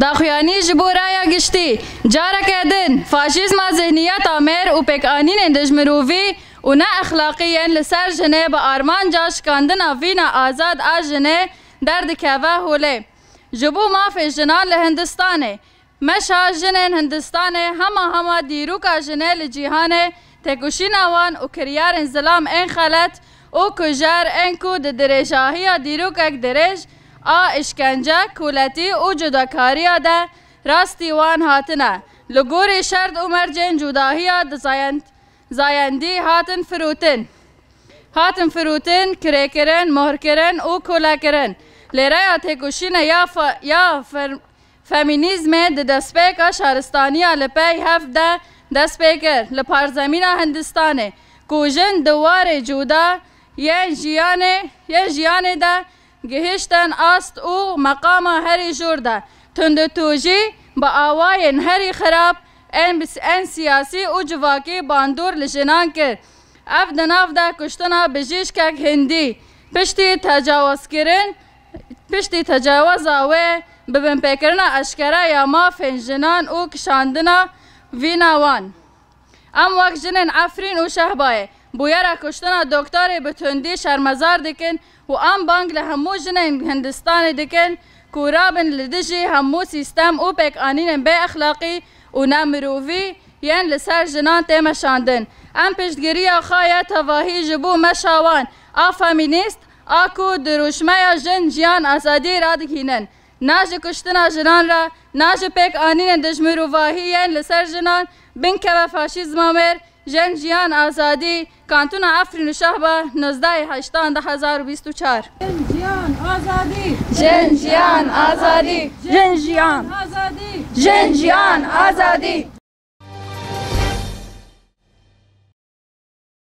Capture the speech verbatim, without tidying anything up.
Daxuyanî ji bo raya giştî, careke din, faşîzma zihniyeta mêr û pêkanînên dijmirovî û ne exlaqî yên li ser jinê bi armanca şikandina vîna azad a jinê derdikeve holê. Ji bo mafê jinan li Hindistanê, meşa jinên Hindistanê hema hema dîroka jinê li cîhanê, têkoşîna wan û kiryarên zilam ên xelet û kujer ên ku di dirêjahiya dîrokek dirêj a îşkence, koletî û cudakariya de rastî wan hatine, li gorî şert û mercên cudahiya di zayend-, zayendî hatin firotin. Hatin firotin, kirêkirin, mohrkirin û kolekirin. Lê raya têkoşînê ya fe-, ya fer-, femînîzmê di destpêka şaristaniya li pey heft de dest pê kir li parzemîna Hindistanê, ku jin di warê cuda yên jiyanê, yên jiyanê de gihiştin ast û meqama herî jor de. Tundutûjî bi awayên herî xirab ên bi-, ên siyasî û civakî bandor li jinan kir. Ev di nav de kuştina bijîşkek hindî piştî tecawizkirin, piştî tecaweza wê bi binpêkirina eşkere ya mafên jinan û kişandina vîna wan. Em wek jinên Efrîn û Şehbayê bûyera kuştina doktorê bi tundî şermezar dikin û em bang li hemû jinên Hindistanê dikin ku rabin li dijî hemû sîstem û pêkanînên bê exlaqî û nemirovî yên li ser jinan tê meşandin. Em piştgiriya xwe ya tevahî ji bo meşa wan a femînîst a ku dirûşmeya jin, jiyan, azadî radigihînin. Na ji kuştina jinan re, na ji pêkanînên dijmirovahî yên li ser jinan binkeve faşîzma mêr, Jin, Jiyan, Azadî, Kantona Efrîn û Şehba, nozdehê heştan du hezar û bîst û çar. Jin, Jiyan, Azadî! Jin, Jiyan, Azadî! Jin, Jiyan, Azadî! Jin, Jiyan, Azadî!